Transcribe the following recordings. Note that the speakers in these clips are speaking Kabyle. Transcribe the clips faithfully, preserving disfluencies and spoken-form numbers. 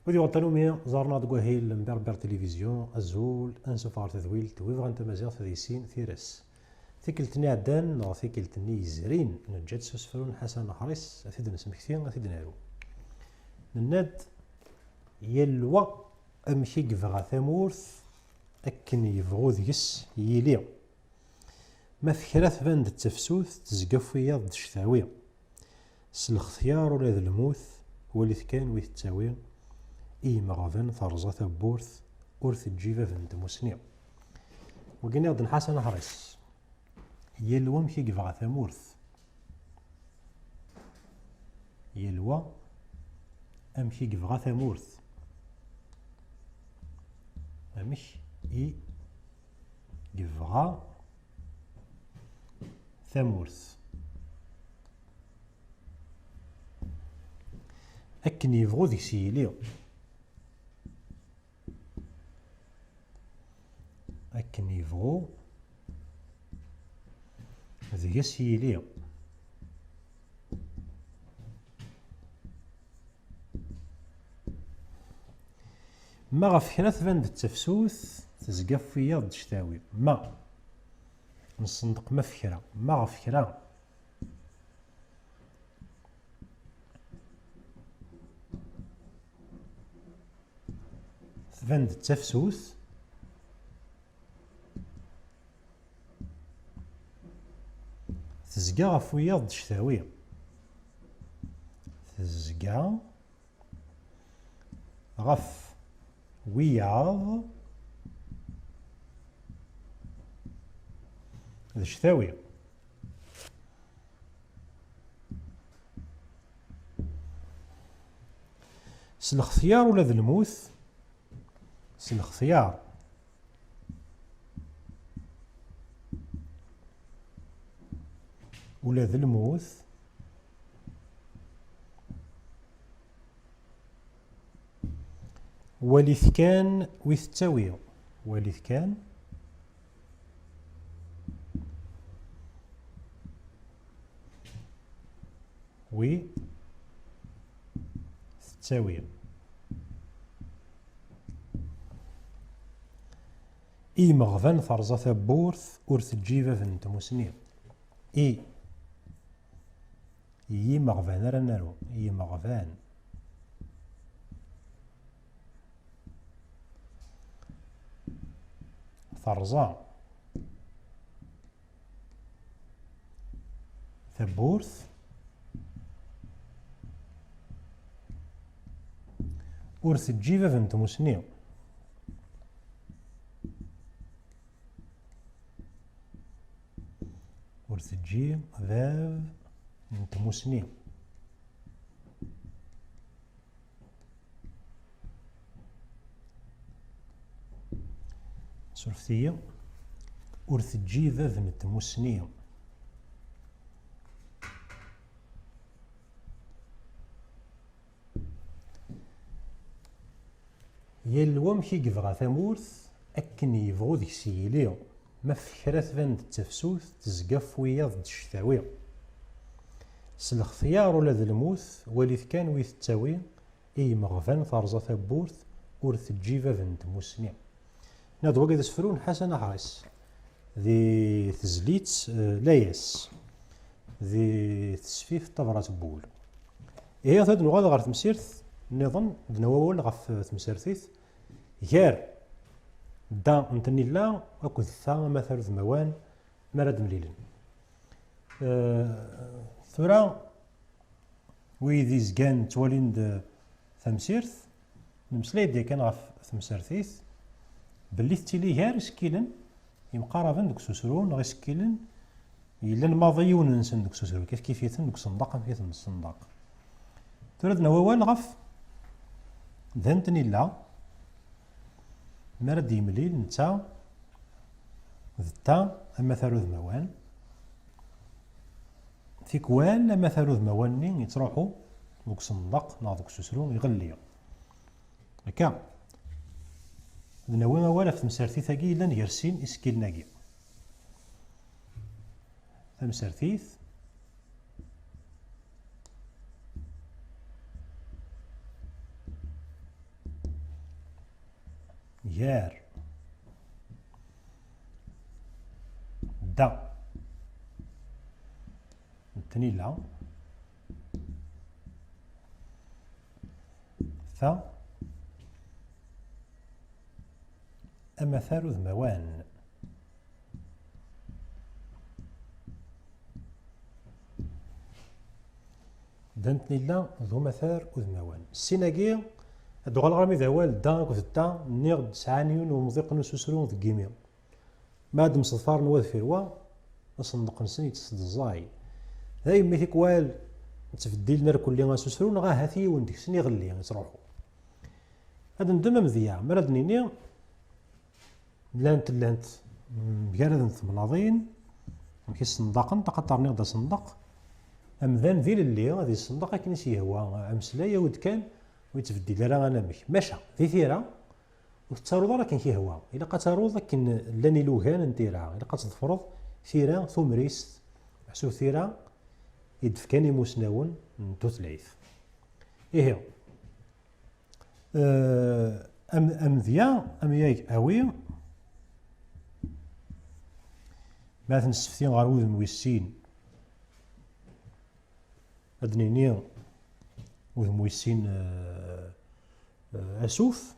Wid yuɣen tanumi ẓerren-aɣ deg wahil n Berber Télévision, azul, ansuf ɣer tedwilt, wi bɣan tamaziɣt ad yissin tira-s. Tikkelt-nni iɛeddan, neɣ tikkelt-nni yezrin, neǧǧa-tt s usefru n Ḥasan Aḥris, ad t-id-nesmekti, ad t-id-naru. Nenna-d, yal wa amek i yebɣa tamurt, akken yebɣu deg-s yili. Ma tekra tban-d d tafsut, tezga f wiyaḍ d cctawi. S lextyar ula d lmut, walit kan wi tettawi. I yimeɣban terẓa tawwurt, ur teǧǧi bab n tmusni. Wagi nniɣ-d n Ḥasan Aḥris. Yal wa amek i yebɣa tamurt. Yal wa amek i yebɣa tamurt. Amek i yebɣa tamurt. Akken yebɣu deg-s yili. Akken yebɣu deg-s yili. Ma ɣef kra tban-d d tafsut, tezga f wiyaḍ d cctawi. Ma nsendeq ma f kra, ma ɣef kra tban-d d tafsut, tezga ɣef wiyaḍ d cctawi. Tezga ɣef wiyaḍ d cctawi. S lextyar ula d lmut, s lextyar ula d lmut, walit kan wi tettawi, walit kan wi tettawi. I yimeɣban terẓa tawwurt, ur teǧǧi bab n tmusni. I yimeɣban ara naru, yimeɣban. Terẓa tawwurt, ur teǧǧi bab n tmusni. Ur teǧǧi bab n tmusni. Surfet-iyi. Ur teǧǧi bab n tmusni. Yal wamek i yebɣa tamurt, akken yebɣu deg-s yili. Ma f kra tban-d d tafsut, tezga f wiyaḍ d cctawi. S lextyar ula d lmut, walit kan wi tettawi, i yimeɣban terẓa tawwurt, ur teǧǧi bab n tmusni. Nniɣ-d wagi d asefru n Ḥasan Aḥris, di tezlit, eh, layas, di tesfift tabrat n wul. Ihi, ad nuɣal ɣer temsirt nniḍen, d-nawi awal ɣef temsertit, gar da n tnila akked ta amatar udmawan mi ara d-mlilen. Eh, tura, wid izgan ttwalin-d tamsirt, nemmeslay-d yakan ɣef temsertit, belli tettili gar isekkilen yemqaraben deg ususru neɣ isekkilen yellan maḍi yiwen-nsen deg ususru, kifkif-iten deg usenḍaq amek i ten-nessenḍaq. Tura ad d-nawi awal ɣef da n tnila, mi ara d-yemlil netta d ta amatar udmawan, tikwal amatar udmawan-nni yettruḥu deg usenḍaq neɣ deg ususru iɣelli. Akka, ad d-nawi awal ɣef temsertit-agi yellan gar sin isekkilen-agi. Tamsertit, Gar da n tnila ta amatar udmawan. Da n tnila d umatar udmawan. Ssin-agi, ad d-uɣaleɣ armi d awal da akked ta, nniɣ-d sɛan yiwen umḍiq n ususru deg yimi. Ma ad mseḍfaren wa deffir wa, asenḍeq-nsen yettseḍẓay. Daymi tikwal ttbeddilen arkelli asusru, neɣ ahat yiwen deg-sen iɣelli, yettruḥu. Ad ndem amedya, mi ara d-nini, llant, llant mgaradent temnaḍin, amek i ssenḍaqent, axaṭer nniɣ-d asenḍeq, amdan d ilelli, ad yessenḍaq akken i s-yehwa ameslay, awi-d kan, ur yettbeddil ara anamek. Maca, di tira, ur tettaruḍ ara akken k-yehwa. Ilaq ad taruḍ akken llan ilugan n tira. Ilaq ad tḍefreḍ tira tumrist, meḥsub tira i d-fkan imusnawen n tutlayt. Ihi, eh, am-, amedya, amyag awi, ma t-nessefti ɣer wudem wis sin, ad d-nini udem wis sin, eh, eh, asuf,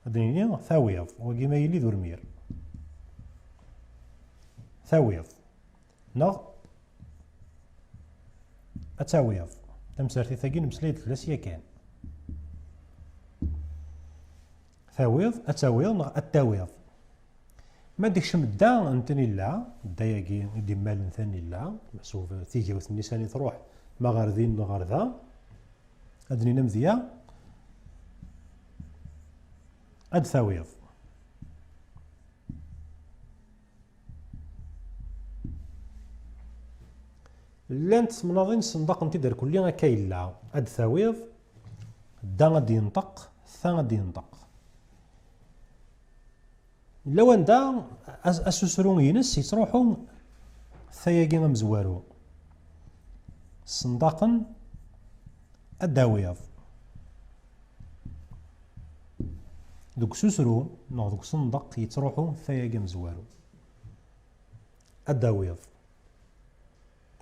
ad d-nini tawiḍ, wagi ma yili d urmir. Tawiḍ. Neɣ ad tawiḍ. Tamsertit-agi nemmeslay-d fell-as yakan. Tawiḍ, ad tawiḍ neɣ ad tawiḍ. Ma d-ikcem dda n tnila, dda-agi i d-immalen tanila, meḥsub tigawt-nni sani truḥ, ma ɣer din neɣ ɣer da, ad d-nini amedya, ad d-tawiḍ. Llant temnaḍin ssenḍaqent-id ar kulli akka yella, ad d-tawiḍ, dda ad d-yenṭeq, ta ad d-yenṭeq. Lawan da, as-, asusru-ines yettruḥu tayagi amezwaru. Ssenḍaqen ad d-tawiḍ. Deg ususru neɣ deg usenḍeq yettruḥu tayagi amezwaru. Ad d-tawiḍ.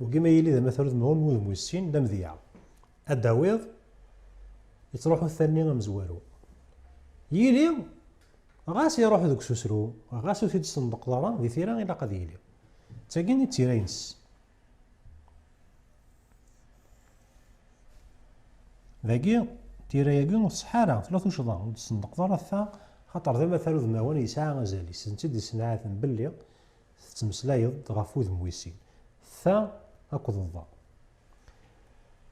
Wagi ma yili d amatar udmawan n wudem wis sin, d amedya. Ad d-tawiḍ, yettruḥu tanni amezwaru. Yili, ɣas iruḥ deg ususru, ɣas ur t-id-tsenḍeqeḍ ara, di tira ilaq ad yili. D tagi i d tira-ines. Dagi, tira-agi ur tṣeḥḥa ara, tella tuccḍa, ur d-tsenḍeqeḍ ara ta, xaṭer d amatar udmawan yesɛa azal-is, d netta i d-yessenɛaten belli tettmeslayeḍ-d ɣef wudem wis sin. Ta akked ḍa.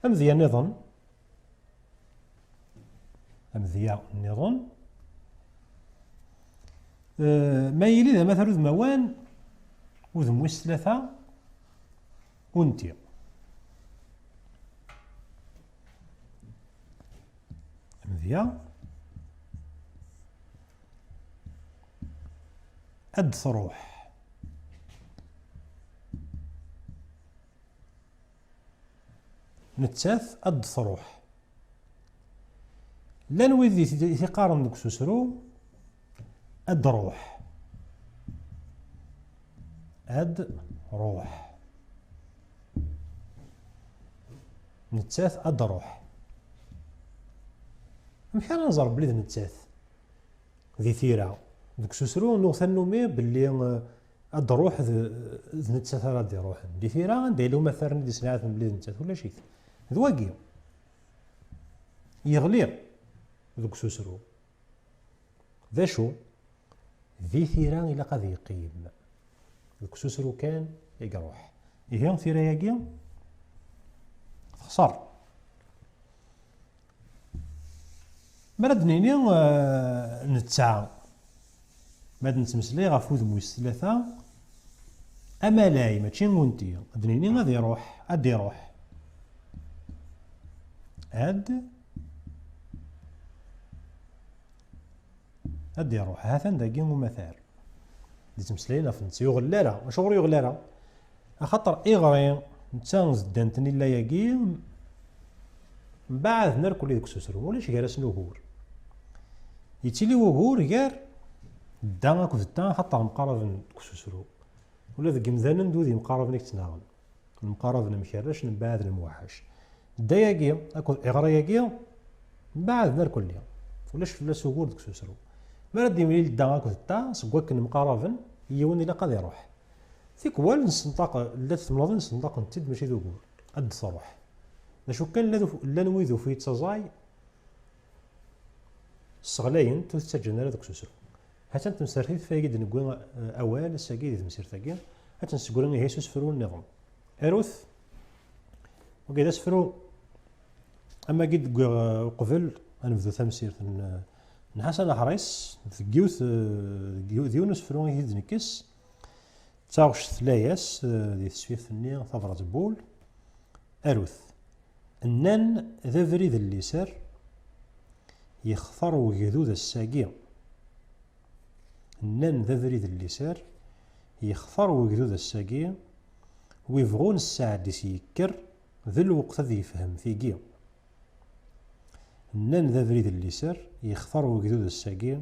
Amedya nniḍen, amedya nniḍen, eh, ma yili d amatar udmawan, udem wis tlata, unti. Amedya ad d-truḥ. Nettat ad d-truḥ. Llan wid i t-, i t-iqqaren deg ususru, ad d-ruḥ. Ad d-ruḥ. Nettat ad d-ruḥ. Amek ara nẓer belli d nettat? Di tira, deg ususru nuɣ tannumi belli, eh, ad d-ruḥ d, d nettat ara d-iruḥen. Di tira, anda yella umatar-nni d-yessenɛaten belli d nettat? Ulac-it. D wagi. Yeɣli deg ususru. D acu? Di tira ilaq ad yeqqim. Deg ususru kan i iruḥ. Ihi tira-agi texṣer. Mi ara d-nini, eh, netta, ma d-nettmeslay ɣef wudem wis tlata, amalay, mačči unti, ad d-nini ad iruḥ, ad d-iruḥ. Ad, ad d-iruḥ. Ha-t-an dagi umatar. D-yettmeslayen ɣef netta. Yuɣel ara. Acuɣer yuɣel ara? Axaṭer iɣri, netta d dda n tnila-agi, mbaɛden irkelli deg ususru. Ulac gar-asen ugur. Yettili wugur gar dda akked dda, xaṭer mqaraben deg ususru. Ula deg yimdanen d wid yemqaraben i yettnaɣen. Lemqaraben mkerrac, lembaɛd lemwaḥac. Dda-agi akked iɣra-agi mbaɛden ar kulli. Ulac fell-as ugur deg ususru. Mi ara d-yemlil dda akked dda, seg wakken mqaraben, yiwen ilaq ad iruḥ. Tikwal nsenṭaq, llant temnaḍin nsenṭaqent-id mačči d ugur, ad d-truḥ. D acu kan, llan, llan wid ufin yettaẓay, sseɣlayen-t, ur t-ttaǧǧan ara deg ususru. Ha-tt-an temsertit f wayagi d-newwi, eh, awal ass-agi di temsirt-agi, ad tt-nessegri ihi s usefru nniḍen. Arut, wagi d asefru, am wagi d-wwiɣ, eh, uqbel, ad nebdu tamsirt n, n Ḥasan Aḥris, deg yiwet, eh, deg yiw-, d yiwen usefru i t-id-nekkes, d taɣect tlayas, eh, di tesfift-nni tabrat n wul. Arut. Nnan d abrid n liser, yextar wegdud ass-agi. Nnan d abrid n liser, yextar wegdud ass-agi, wi bɣun sseɛd-is yekker, d lweqt ad yefhem tigi. Nnan d abrid n liser, yextar wegdud ass-agi,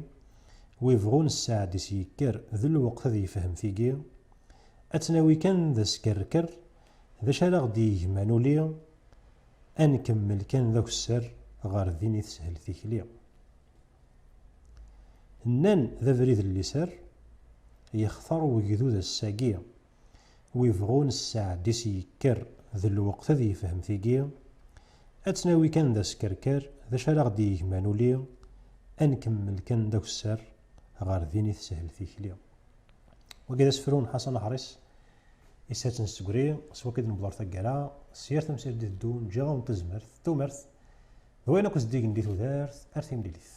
wi bɣun sseɛd-is yekker, d lweqt ad yefhem tigi. Ad tt-nawi kan d askerker, d acu ara ɣ-d-yegman uli, ad nkemmel kan d akessar, ɣer din i teshel tikli. Nnan d abrid n liser, yextar wegdud ass-agi, wi bɣun sseɛd-is yekker, d lweqt ad yefhem tigi. Ad tt-nawi kan d askerker, d acu ara ɣ-d-yegman uli, ad nkemmel kan d akessar, ɣer din i teshel tikli. Wagi d asefru n Ḥasan Aḥris, isat n Segri, s wakka i d-newweḍ ɣer taggara, s yir tamsirt d-iteddun, ǧǧiɣ-awen tazmert, tumert, d wayen akk zeddigen di tudert, ar timlilit.